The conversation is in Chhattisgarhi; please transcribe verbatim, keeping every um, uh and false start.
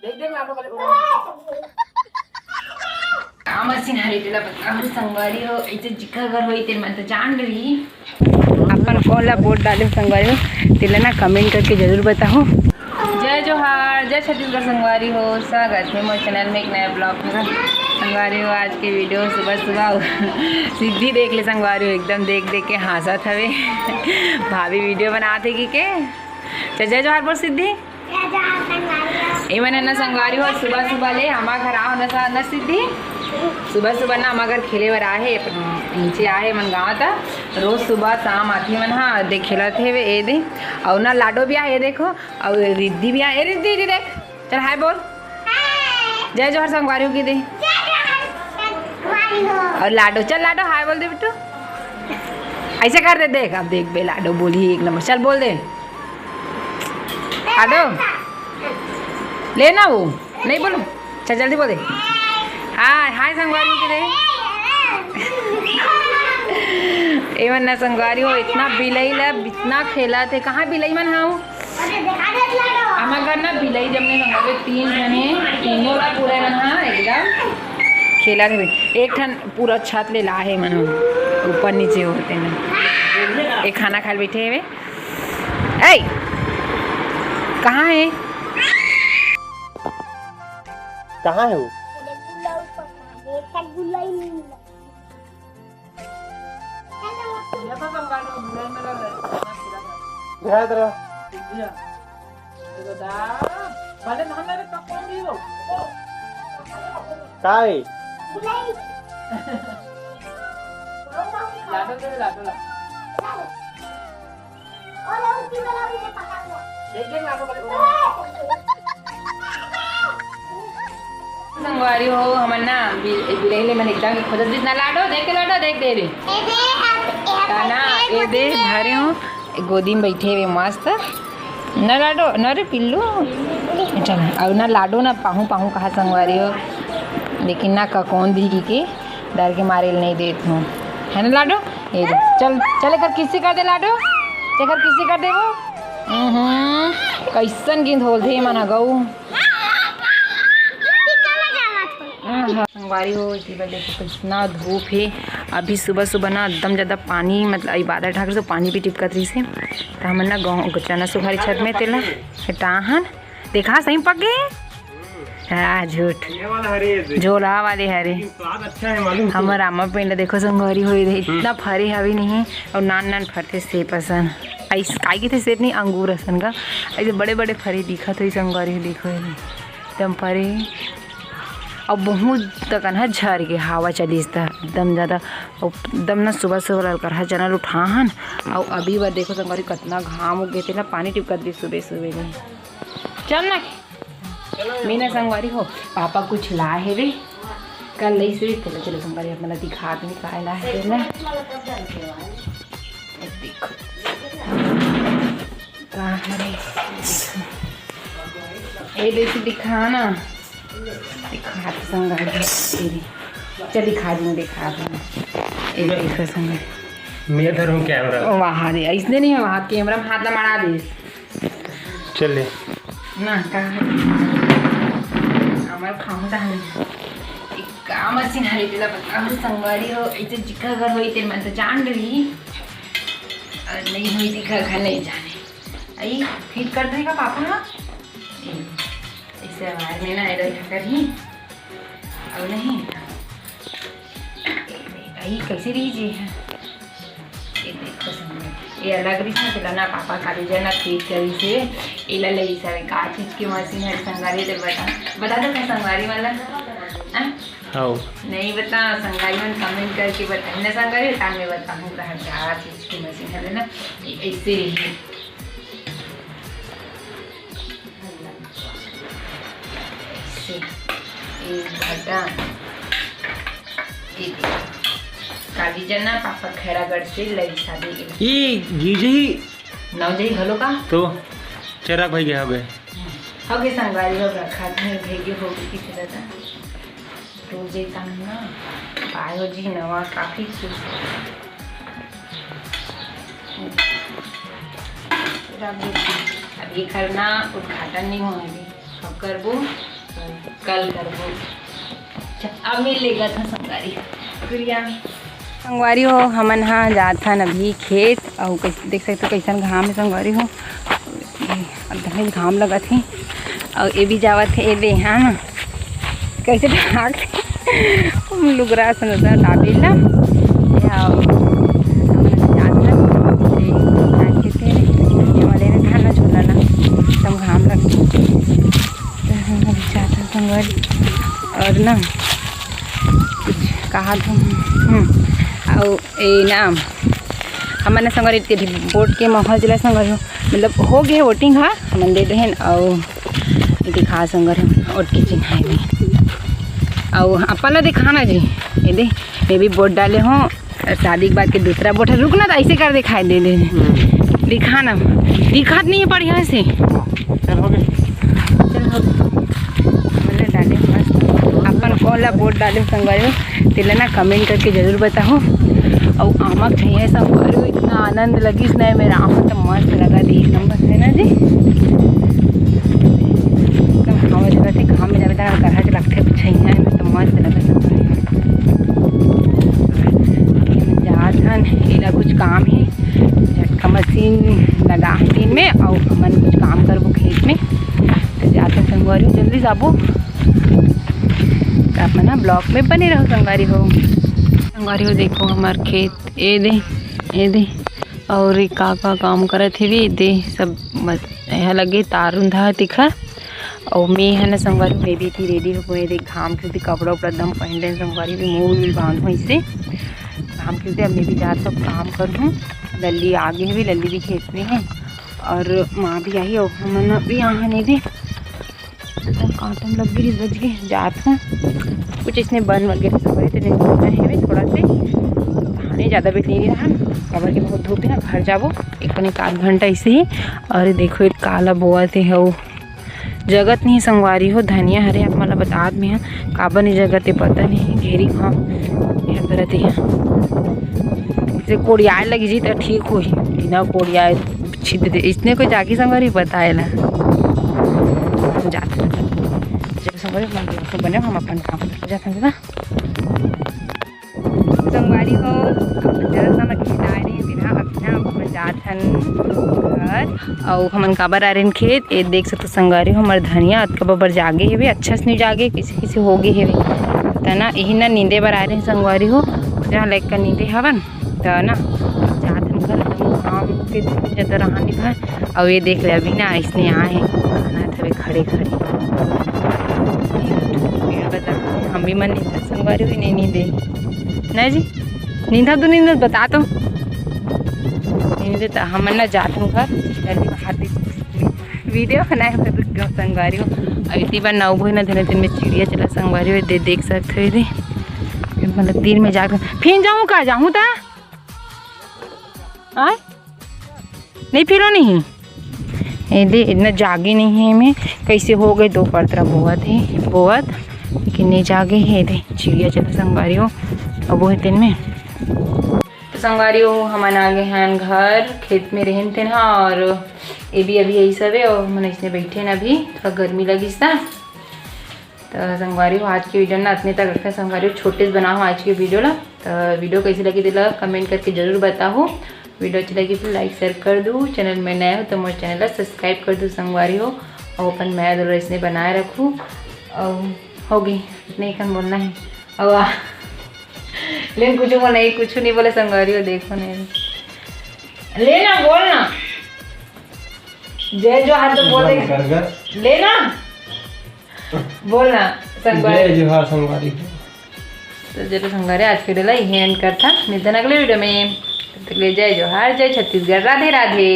देख, देख, लाडो बोले। का मशीन हरे तेला बता, संगवारी हो, ऐसे जिखर घर होई, तेन मन तो जान डरही। अपन कौन ला वोट डाले संगवारी हो, तेला ना comment करके जरूर बताओ। जय जोहार, जय छत्तीसगढ़ संगवारी हो, स्वागत है मोर चैनल में एक नया ब्लॉग में। संगवारी हो, आज के वीडियो सुबह सुबह सिद्धि देख ले संगवारी हो, एकदम देख देख के हंसत हवे। भाभी वीडियो बनात हे कि के? चल, जय जोहार बोल सिद्धि। ए मन ना संगवारी हो, सुबह सुबह ले हमा घर आओ ना सा-, ना सिद्धि। सुबह सुबह ना हमा घर खेले बर आहे, नीचे आहे मन गाँव त। रोज सुबह शाम आथे मन हा, देख खेलत हे ए दे। अउ ना लाडो भी आहे, ए देखो। अउ रिद्धि भी आहे, ए रिद्धि, रिद्धि देख। चल हाय बोल। जय जोहार संगवारी हो की दे। अउ लाडो, चल लाडो हाय बोल दे बिट्टू। ऐसे कर दे, देख, अब देख बे, लाडो बोली एक नंबर। चल बोल दे। लाडो, ले ना वो, नहीं बोलो। चल जल्दी बोल दे। हाय, हाय संगवारी के दे। ए मन ना संगवारी हो, इतना बिलई ला, इतना खेलत हे। कहाँ बिलई मन हाउ? हमा घर ना बिलई जमने संगवारी तीन झन हे, तीनों ला पूरा मन हा एकदम खेलत हे। एक ठन पूरा छत ले ला हे मन हा, ऊपर नीचे होते ना। एक खाना खाए बैठे हे। ए, कहाँ हे? कहाँ हे वो? काय? संगवारी हो, हमन ना बि-, बिलई ले मन एकदम खोजत दिस ना लाडो, देख के लाडो, देख दे रे। ए दे, अब, ए अब ना, ए दे, धरे हो, गोदी में बैठे हुए मस्त। ना लाडो, ना रे पिल्लू। चल, अब ना लाडो ना पाहू पाहू कहा संगवारी हो, लेकिन ना ककौन दी की के डर के मारे नहीं देत हूँ, है ना लाडो? ये दे, चल, चल, एकर किस्सी कर दे लाडो, एकर किस्सी कर दे वो। हम्म, कैसन गिंध होल थे मन ह गऊ। संगवारी हो, इसी वजह से कितना धूप है। अभी सुबह सुबह ना एकदम ज़्यादा पानी, मतलब अभी बादल ढाक रहे तो पानी भी टिपकत रही से, तो हमन ना गहूं, चना सुखारी छत में तेला हटाहन। देखा सही पक गए। हाँ, झूठ। ये वाला हरे ये दे। झोला वाले हरे। लेकिन स्वाद अच्छा है, मालूम तो। हमर आमा पेड़ देखो संगवारी होई रहे, हम्म। इतना फरे हवे नहीं, और नान नान फरते सेब असन। आइस, काई के थे सेब नहीं, अंगूर असन का। ऐसे बड़े बड़े फरे दिखत होई संगवारी हो, देखो ये एकदम फरे। और बहुत तकन है झर के हवा चलिस त एकदम ज़्यादा, और एकदम ना सुबह सुबह ललकरहा चना ल उठाहन। और अभी बार देखो संगवारी कितना घाम उग गए थे ना, पानी टिपकत रही सुबह सुबह में। चल ना। मीना संगवारी हो, पापा कुछ लाए हेवे, कल लई से। चलो, चलो संगवारी, आप मन ला दिखा दूँ का लाए हेवे ना। देखो। का हरे? देखो। ए, देखो, दिखा ना। दिखा दे संगवारी। चल, दिखा दूँ, दिखा दूँ। ए, देखो संगवारी। मैं धरूँ कैमरा। वाह रे, ऐसने नहीं है, वहाँ कैमरा में हाथ ला मड़ा दे। चल ले। ना, का है? हमर खाहूं त हम। एक का मशीन हरे, तेला बता, हम संगवारी हो, ऐसे जिखर घर होई, तेन मन तो जान रही। और नहीं होई, जिखर घर नहीं जाने। आई, फिट कर देगा पापा ना? ऐसे आवाज में ना, इधर उठा कर ही। अब नहीं। आई, कैसे रही जी है? ये देखो संगवारी, ये अलग रही है, तेला ना पापा काली जना ठीक करी से, एला ले सारे का चीज की मशीन है संगवारी, तो बता, बता दो का संगवारी वाला, हाँ? हाँ। नहीं बता, संगवारी मन comment करके बताइए ना संगवारी, तान में बताऊँ का चीज की मशीन है ना, ये ऐसे रही है। एक घटा, एक काली जना पापा खैरागढ़ से लई शादी के। ई गिजही। नौ जही घलो का? तो चरक भई गया हवे। हगे संगवारी हो रखा घर भेगे होगी किसी दादा। रोजे काम ना पायो जी नवा काफी चीज। अब ये घर ना उद्घाटन नहीं होने दी। अब करबो, कल करबो। अच्छा, अब मिल लेगा था संगवारी। गुड़िया। संगवारी हो, हमन हा जात हन अभी खेत, अउ कैस-, देख सकते हो कैसन घाम है संगवारी हो। अब धनिक घाम लगत हे, अउ ये भी जावत हे, ये दे, हाँ, कैसे ढाक लुगरा संगता दाबे ला, या, हमन जात हन, ये, ये वाले ने धान ला झोला ला, एकदम घाम लगथे। तो हम अभी जात हन संगवारी, और ना कुछ कहा तुम, हम्म, अउ ए ना, हमन संगवारी के वोट के माहौल चला संगवारी हो, मतलब हो गए वोटिंग हा, हमन दे देहन, अउ दिखा संगवारी हो, वोट के चिन्ह है भी, अउ अपन ला दिखाना जी, ये दे, मैं भी वोट डाले हो, शादी के बाद के दूसरा वोट है, रुकना तो ऐसे कर दिखाई दे दे, दिखाना, दिखात नहीं है बढ़िया से। चल, हो गए। चल, हो गए। हमन डाले मस्त। अपन कौन ला वोट डाले संगवारी हो, तेला ना कमेंट करके जरूर बताओ। अउ आमा के छैया संगवारी हो, इतना आनंद लगिस ना, मेरा आमा तो मस्त लगा दे, एक नंबर है ना जी। एकदम हवा चलत हे, घाम में जाबे त करहा के लगथे, अब छैया है तो मस्त लगा संगवारी हो। जात हन, एला कुछ काम है, झटका मशीन लगा दिन में, अउ हमन कुछ काम करबो खेत में, तो जात हन संगवारी हो, जल्दी जाबो। तो आप मन ब्लॉग में बने रहो संगवारी हो। संगवारी हो, देखो हमार खेत, ए दे, ए दे, और ये का का काम करत हेवे, ए दे सब मत-, यहाँ लगे तार रुंधा है तिखर। और मैं है ना संगवारी, मैं भी इतनी रेडी हो गई, देख घाम के सेती कपड़ा उपड़ा एकदम पहन लेन संगवारी, भी मुंह भी बांधो इससे घाम के सेती। अब मैं भी जात सब काम करूँ, लल्ली आगे भी, लल्ली भी खेत में है और माँ भी आई और हमन भी यहाँ नहीं दे काटन लग गई, बज गए जात हूँ। कुछ इसने बन वगैरह सब है, तो नहीं करना है थोड़ा से, धाने ज़्यादा भी नहीं रहा, काबर के बहुत धूप है ना, घर जाबो एक पौने एक आध घंटा ऐसे ही। और ये देखो, ये काला बोआ थे हो, जगत नहीं संगवारी हो, धनिया हरे आप मला बतात में है, काबर नहीं जगत है पता नहीं, घेरी घाम हर तरह है। इसे कोड़ियाए लगी जी तो ठीक होही, बिना कोड़ियाए छिद दे, इसने कोई जागी संगवारी बताए ला। जात हन। जब संगवारी मन के बने हम अपन काम करके जात हन ना। संगवारी हो, अब जरा सा मैं खेत आए रही, बिना अभी ना हम जात हन घर। अउ हमन काबर आ रहे खेत, ये देख सकते संगवारी हो, हमर धनिया अतका बबर जागे हेवे, अच्छा से नहीं जागे, किसी किसी हो गए हेवे। त ना यही ना नींदे बर आ रहे संगवारी हो, जहाँ लग का नींदे हवन। त ना जात हन घर, एकदम घाम के दिन ज्यादा रहा नहीं भाई। अउ ये देख ले, अभी ना इसने आए हैं, खाना थवे खड़े खड़े। पेड़ बता, हम भी मन नहीं था संगवारी हुई नहीं नींदे। नहीं जी, नींदा तो नींदा बता तो। नींदे तो हमन ना जात हन घर, जल्दी बाहर दे। वीडियो बनाए बर रुक गए संगवारी हो। अउ इतनी बार नौ बजे ना धने दिन में चिड़िया चला संगवारी हो, दे देख सकते हो दे। मतलब दिन में जाकर फिर जाऊँ का, जाऊँ ता? आय? नहीं फिरो नहीं। ए दे, इतना जागे नहीं है मैं। कैसे हो गए दो परतरा बोअत है, बोअत, लेकिन नहीं जागे है। दे, चिड़िया चला संगवारी हो, अब वो है दिन में। तो संगवारी हो, हमन आ गए हैं घर, खेत में रहन तेन हा, और ये भी अभी यही सब है, और हमन इसने बैठे हैं अभी, थोड़ा गर्मी लगी सा। तो संगवारी हो, आज की वीडियो ना अतने तक रखे संगवारी हो, छोटे से बनाओ आज की वीडियो ला। तो वीडियो कैसी लगी तेला कमेंट करके जरूर बताओ। वीडियो अच्छी लगी तो लाइक शेयर कर दो, चैनल में नए हो तो मोर चैनल ला सब्सक्राइब कर दो संगवारी हो, और अपन मया दुलार इसने बनाए रखो। और हो गई, इतने ही कन बोलना है। और आ, लेकिन कुछ बोला नहीं, कुछ नहीं बोले संगवारी हो, देखो नहीं, लेना बोलना, जय जोहार तो बोल दे। बंद कर कर। लेना बोलना संगवारी। जय जोहार संगवारी। तो चलो संगवारी, आज के वीडियो ला यहीं एंड करता, मिलते हैं अगले वीडियो में। तब तक ले जय जोहार, जय छत्तीसगढ़, राधे राधे।